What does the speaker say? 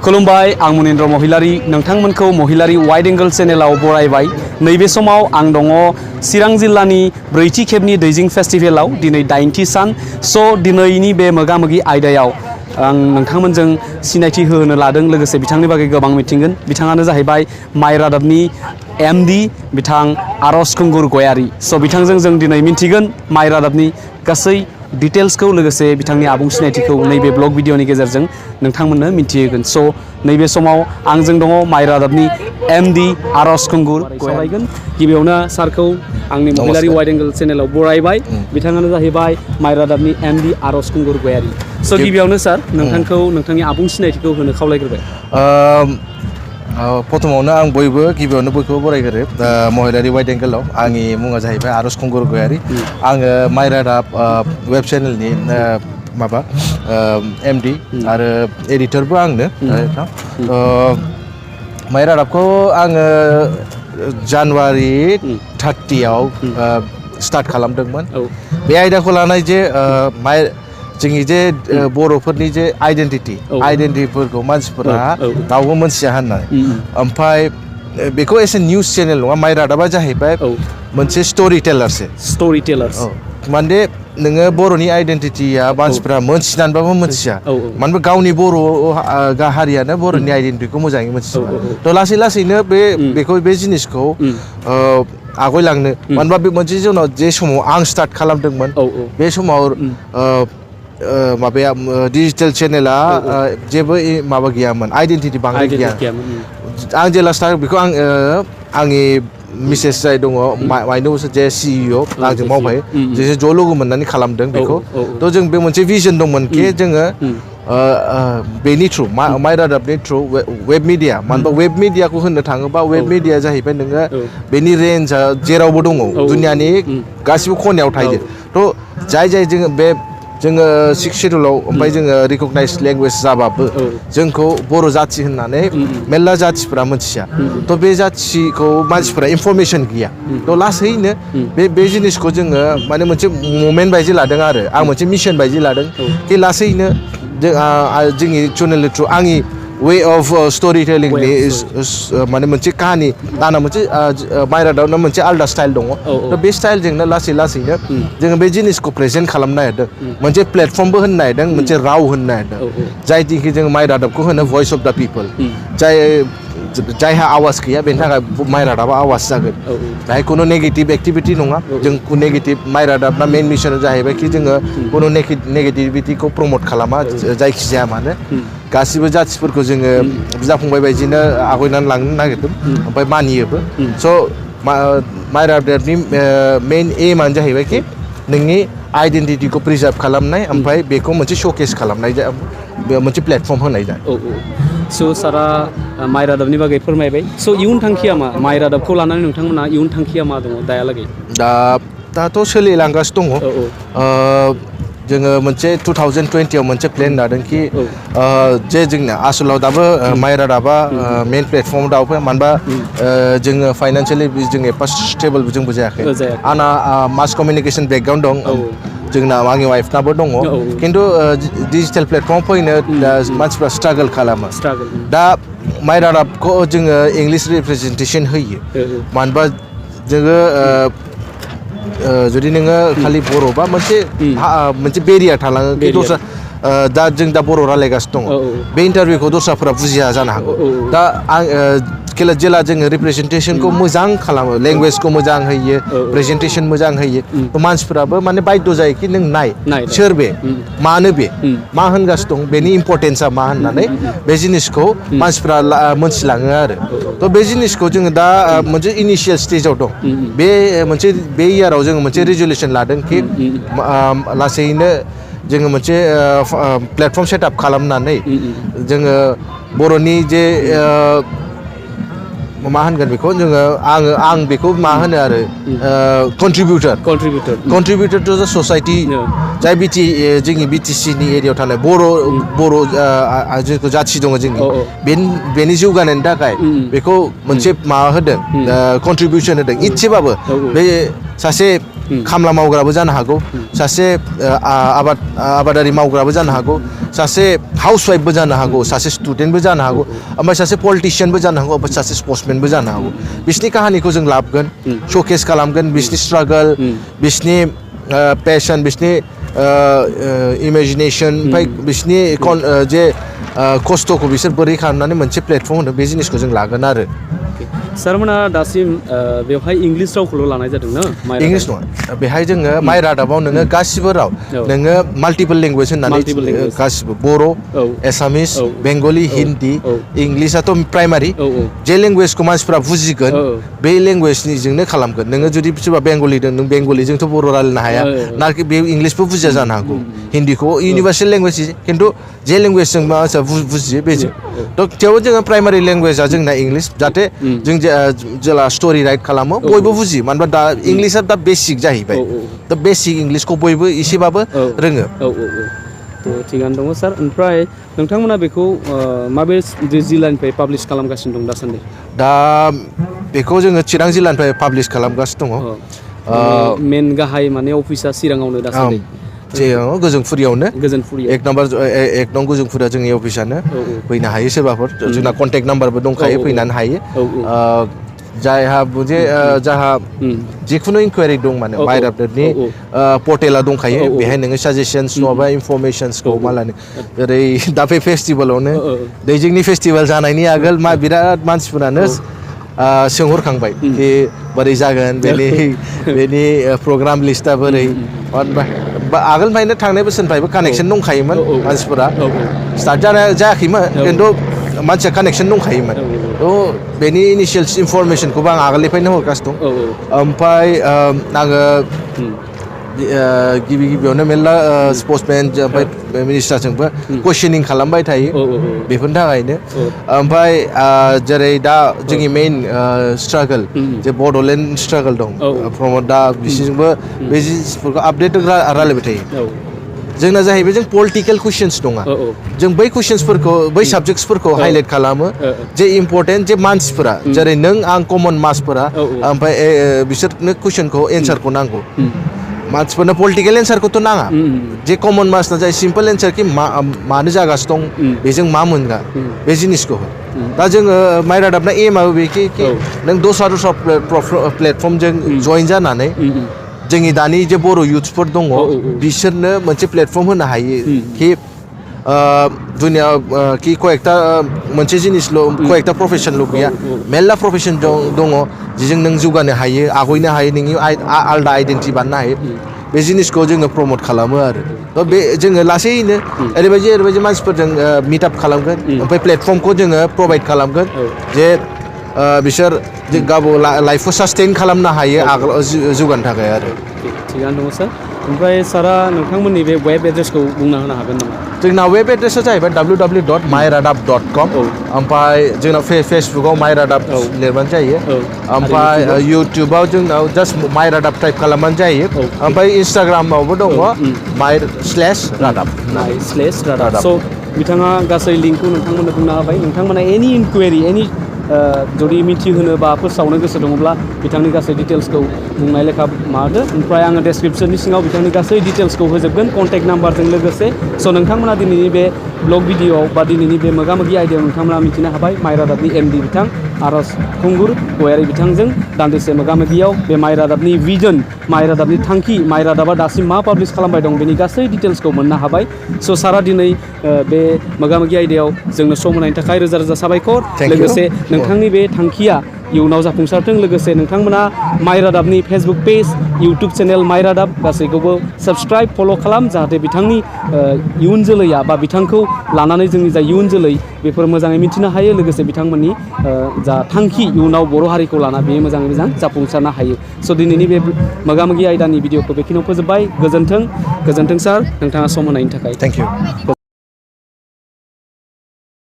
खुलुमबाय आं मुनिन्द्र महिलारी नोंथांमोनखौ महिलारी wide angle चेनेलाव बरायबाय नैबे समाव आं दङ चिरां जिल्लानि ब्रैथि खेबनि दैजिं फेस्टिभेलाव दिनै 9थि सान स' दिनैनि बे मोगा-मोगि आयदायाव आं नोंथांमोनजों सिनायथि होनो लादों लोगोसे बिथांनि बागै गोबां मिथिगोन बिथाङानो जाहैबाय माइ रादाबनि एमडी बिथां आरज खुंगुर गयारी स' बिथांजों जों दिनै मिथिगोन माइ रादाबनि गासै डिटेल्सखौ लोगोसे बिथांनि आबुं सिनायथिखौ नैबे ब्लग भिडिअनि गेजेरजों नोंथांमोननो मिथिहोगोन स' नैबे समाव आंजों दङ माइ रादाबनि एमडी आरज खुंगुर गयारी गिबियावनो सारखौ आंनि महिलारी वाइड एंगल चेनेलाव बरायबाय बिथाङानो जाहैबाय माइ रादाबनि एमडी आरज खुंगुर गयारी स' गिबियावनो सार नोंथांखौ नोंथांनि आबुं सिनायथिखौ होनो खावलायग्रोबाय प्रथमावनो आं गिबियावनो बयखौबो बरायग्रो महिलारी वाइड एंगलाव आंनि मुङा जाहैबाय आरज खुंगुर गयारी आङो माइ रादाब वेब चेनेलनि माबा एमडी आरो एडिटरबो आंनो माइ रादाबखौ आङो जानुवारि 30आव स्टार्ट खालामदोंमोन बे आयदाखौ लानाय जे जोंनि जे बर'फोरनि जे आइडेन्टिटिफोरखौ मानसिफोरा रावबो मोनथिया होननानै ओमफ्राय बेखौ एसे निउस चेनेल नङा माइ रादाबा जाहैबाय मोनसे स्ट'रि टेलार्स माने नोङो बर'नि आइडेन्टिटिया मानसिफ्रा मोनथिनानैबाबो मोनथिया मानो होनबा गावनि बर' हारियानो बर'नि आइडेन्टिटिखौ मोजाङै मोनथिया थ' लासै लासैनो बे जिनिसखौ आवगायलांनो मानो होनबा बे मोनसे जोंनाव जे समाव आं स्टार्ट खालामदोंमोन बे समाव माबाया डिजिटेल चेनेला जेबो माबा गैयामोन आइडेन्टिटि बांद्राय गैया आं जेला स्टार्ट बेखौ आंनि मिसेस जाय दङ माइनो जे सिइअ आंजों मावबाय जे ज' लोगो मोननानै खालामदों बेखौ थ' जों बे मोनसे भिजन दंमोन कि जोङो बेनि थ्रु माइ रादाबनि थ्रु वेब मिडिया मानो होनबा वेब मिडियाखौ होननो थाङोबा वेब मिडिया जाहैबाय नोङो बेनि रेन्जआ जेरावबो दङ दुनियानि गासिबो खनायाव थायो थ' जाय जोङो 6 शेड्युलाव ओमफ्राय जोङो रिकगनाइज लेंगुवेज जाबाबो जोंखौ बर' जाथि होननानै मेरला जाथिफ्रा मोनथिया थ' बे जाथिखौ मानसिफ्रा इनफरमेसन गैया थ' लासैनो बे जिनिसखौ जोङो माने मोनसे ममेन्ट बायदि लादों आरो आं मोनसे मिशन बायदि लादों कि लासैनो जोंनि चेनेलनि थ्रु आंनि वे अफ स्ट'रि टेलिंनि माने मोनसे काहानि आंना मोनसे माइ रादाबना मोनसे आलदा स्टाइल दङ थ' बे स्टाइलजोंनो लासैनो जोङो बे जिनिसखौ प्रेजेन्ट खालामनो नागिरदों मोनसे प्लेटफर्मबो होनो नागिरदों मोनसे राव होनो नागिरदों जायनिखि जोङो माइ रादाबखौ होनो भइस अफ द पिपोल जायहा आवाज गैया बेनि थाखाय माइ रादाबा आवाज जागोन जाय खुनु नेगेटिभ एक्टिभिटि नङा जों नेगेटिभ माइ रादाबना मेइन मिसना जाहैबाय कि जोङो खुनु नेगेटिभिटिखौ प्रमट खालामा जायखिजाया मानो गासिबो जाथिफोरखौ जोङो बिदा फंबाय बायदिनो आवगायनानै लांनो नागिरदों ओमफ्राय मानियोबो स' माइ रादाबनि मेइन एमानो जाहैबाय कि नोंनि आइडेन्टिटिखौ प्रिजार्भ खालामनाय ओमफ्राय बेखौ मोनसे श'केस खालामनाय मोनसे प्लेटफर्म होनाय जायो स' सारा माइ रादाबनि बागै फोरमायबाय स' इयुन थांखिया मा माइ रादाबखौ लानानै नोंथांमोना इयुन थांखिया मा दङ दायालागै दाथ' सोलिलांगासिनो दङ जोङो मोनसे 2020आव मोनसे प्लेन लादों कि जे जोंना आसलाव दाबो माइ रादाबा मेइन प्लेटफर्माव दाबो फैया मानो होनबा जोङो फाइनान्सियेलि जों एफा स्टेबलबो जोंबो जायाखै आंना मास कमिउनिकेसन बेकग्राउन्ड दं जोंना आंनि वाइफनाबो दङ खिन्थु डिजिटेल प्लेटफर्माव फैनो मानसिफ्रा स्ट्रागल खालामो दा माइ रादाबखौ जोङो इंलिश रिप्रेजेन्टेसन होयो मानो होनबा जोङो जुदि नोङो खालि बर'बा मोनसे बेरियार थालाङो कि दस्रा दा बर' रायलायगासिनो दङ बे इन्टारभिउखौ दस्राफोरा बुजिया जानो हागौ दा आं जेला जोङो रिप्रेजेन्टेसनखौ मोजां खालामो लेंगुवेजखौ मोजां होयो प्रेजेन्टेसन मोजां होयो मानसिफोराबो माने बाध्य जायो कि नों नाय सोर बे मानो बे मा होनगासिनो दं बेनि इम्परटेन्सआ मा होननानै बे जिनिसखौ मानसिफ्रा मोनथिलाङो आरो थ' बे जिनिसखौ जोङो दा मोनसे इनिशियेल स्टेजाव दं बे इयाराव जोङो मोनसे रिजुलेसन लादों कि लासैनो जोङो मोनसे प्लेटफर्म सेटआप खालामनानै जोङो बर'नि जे मा होनगोन बेखौ जोङो आं बेखौ मा होनो आरो कन्ट्रिबिउटर टु द ससाइटि जाय जोंनि बिटिसिनि एरियायाव थानाय बर' जोंखौ जाथि दङ जोंनि बेनि जौगानायनि थाखाय बेखौ मोनसे माबा होदों कन्ट्रिबिउसन होदों इसेबाबो बे सासे खामला मावग्राबो जानो हागौ सासे आबादारि मावग्राबो जानो हागौ सासे हाउसवाइफबो जानो हागौ सासे स्टुडेन्टबो जानो हागौ ओमफ्राय सासे पलिटिशियानबो जानो हागौ ओमफ्राय सासे स्पर्ट्समेनबो जानो हागौ बिसोरनि काहानिखौ जों लाबोगोन श'केस खालामगोन बिसोरनि स्ट्रागल बिसोरनि पेशन बिसोरनि इमेजिनेशन ओमफ्राय बिसोरनि जे खस्थ'खौ बिसोर बोरै खालामनानै मोनसे प्लेटफर्म होनो बे जिनिसखौ जों लागोन आरो सारमोना दासिम बेवहाय इंलिश रावखौल' लानाय जादों ना इंलिश नङा बेहाय जोङो माइ रादाबाव नोङो गासिबो राव नोङो माल्टिपल लेंगुवेज होननानै गासिबो बर' एसामिस बेंगलि हिन्दी इंलिशआथ' प्राइमारि जे लेंगुवेजखौ मानसिफ्रा बुजिगोन बे लेंगुवेजनिजोंनो खालामगोन नोङो जुदि सोरबा बेंगलिदों नों बेंगलिजोंथ' बर' रायलायनो हाया नाखि बे इंलिशबो बुजिया जानो हागौ हिन्दीखौ इउनिभार्सेल लेंगुवेज खिन्थु जे लेंगुवेजजों मानसिया बुजियो बेजों थ' थेवबो जोङो प्राइमारि लेंगुवेजआ जोंना इंलिश जाहाथे जों जेला स्ट'रि राइट खालामो बयबो बुजियो मानो होनबा दा इंलिशआ दा बेसिक जाहैबाय दा बेसिक इंलिशखौ बयबो एसेबाबो रोङो थिगानो दङ सार ओमफ्राय नोंथांमोना बेखौ माबे जिल्लानिफ्राय पाब्लिश खालामगासिनो दं दासान्दि दा बेखौ जोङो चिरां जिल्लानिफ्राय पाब्लिश खालामगासिनो दङ मेन गाहाय माने अफिसा चिराङावनो दासान्दि गोजोनफुरियावनो गोजोनफुरियाव एक नं गोजोनफुरिया जोंनि अफिसानो फैनो हायो सोरबाफोर जोंना कन्टेक्ट नाम्बारबो दंखायो फैनानै हायो जायहा जिखुनु इनकुवारि दं माने माइ रादाबनि पर्टेला दंखायो बेहाय नोङो साजेसन्स नङाबा इनफरमेसन्सखौ मा लानो ओरै दा बे फेस्टिभेलावनो दैजिंनि फेस्टिभेल जानायनि आगोल बिराद मानसिफोरानो सोंहरखांबाय कि बोरै जागोन बेनि प्रग्राम लिस्टआ बोरै आगोलनिफ्रायनो थांनाय बोसोरनिफ्रायबो कानेक्सन दंखायोमोन मानसिफोरा स्टार्ट जायाखैमोन खिन्थु मानसिया कानेक्सन दंखायोमोन थ' बेनि इनिशियेल इनफरमेसनखौबो आं आगोलनिफ्रायनो हरगासिनो दं ओमफ्राय आङो गिबियावनो मेरला स्पर्ट्समेन ओमफ्राय मिनिस्टारजोंबो कुइसनिं खालामबाय थायो बेफोरनि थाखायनो ओमफ्राय जेरै दा जोंनि मेइन स्ट्रागोल जे बड'लेण्ड स्ट्रागोल दं प्रमद दा बिसोरजोंबो बे जिनिसफोरखौ आपडेट रायलायबाय थायो जोंना जाहैबाय जों पलिटिकेल कुइसन्स नङा जों बै कुइसन्सफोरखौ बै साबजेक्ट्सफोरखौ हाइलाइट खालामो जे इम्परटेन्ट जे मानसिफोरा जेरै नों आं कमन मासफोरा ओमफ्राय बिसोरनो कुइसनखौ एन्सारखौ नांगौ मानसिफोरनो पलिटिकेल एन्सारखौथ' नाङा जे कमन मासना जाय सिम्पल एन्सार कि मानो जागासिनो दं बेजों मा मोनगा बे जिनिसखौ दा जोङो माइ रादाबना एमाबो बेखि नों दस्रा प्लेटफर्मजों जइन जानानै जोंनि दानि जे बर' युथ्सफोर दङ बिसोरनो मोनसे प्लेटफर्म होनो हायो कि दुनियाव कि कयेकटा मोनसे जिनिसल' कयेकटा प्रफेसनल' गैया मेरला प्रफेसन दङ जेजों नों जौगानो हायो आवगायनो हायो नोंनि आलदा आइडेन्टिटि बानायनो हायो बे जिनिसखौ जोङो प्रमट खालामो आरो थ' बे जोङो लासैनो ओरैबायदि मानसिफोरजों मिटआप खालामगोन ओमफ्राय प्लेटफर्मखौ जोङो प्रभाइड खालामगोन जे बिसोर गावबा लाइफखौ सास्टेइन खालामनो हायो आगोलाव जौगानो थाखाय आरो थिगानो दङ सार ओमफ्राय सारा नोंथांमोननि बे वेब एड्रेसखौ बुंना होनो हागोन नामा जोंना वेब एड्रेसा जाहैबाय www.myradab.com ओमफ्राय जोंनाव फेसबुकाव माइ रादाब लिरबानो जायो ओमफ्राय इउटुबाव जोंनाव जास्ट माइ रादाब टाइप खालामबानो जायो ओमफ्राय इन्सटाग्रामावबो दङ /रादाब /रादाब स' बिथाङा गासै लिंकखौ नोंथांमोननो बुंना होबाय नोंथांमोना एनि इनकुवेरि जुदि मिथिहोनो बा फोसावनो गोसो दङब्ला बिथांनि गासै डिटेल्सखौ बुंनाय लेखा मादो ओमफ्राय आङो डेसक्रिपसननि सिङाव बिथांनि गासै डिटेल्सखौ होजोबगोन कन्टेक्ट नाम्बारजों लोगोसे स' नोंथांमोना दिनैनि बे ब्लग भिडिअ'आव बा दिनैनि बे मोगामोगि आयदायाव नोंथांमोना मिथिनो हाबाय माइ रादाबनि MD बिथां आरज खुंगुर गयारि बिथांजों दान्दिसे मोगामोगियाव बे माइ रादाबनि भिजन माइ रादाबनि थांखि माइ रादाबा दासिम मा पाब्लिश खालामबाय दं बेनि गासै डिटेल्सखौ मोननो हाबाय स' सारा दिनै बे मोगामोगि आयदायाव जोंनो सम होनायनि थाखाय रोजा रोजा साबायखर लोगोसे नोंथांनि बे थांखिया इयुनाव जाफुंसारथों लोगोसे नोंथांमोना माइ रादाबनि फेसबुक पेज इउटुब चेनेल माइ रादाब गासैखौबो साबस्क्राइब फल' खालाम जाहाथे बिथांनि इयुन जोलैया बा बिथांखौ लानानै जोंनि जा इयुन जोलै बेफोर मोजाङै मिथिनो हायो लोगोसे बिथांमोननि जा थांखि इयुनाव बर' हारिखौ लाना बेयो मोजाङै मोजां जाफुंसारनो हायो स' दिनैनि बे मोगामोगि आयदानि भिडिअखौ बेखिनियाव फोजोबबाय गोजोन्थों सार नोंथाङा सम होनायनि थाखाय थेंक इउ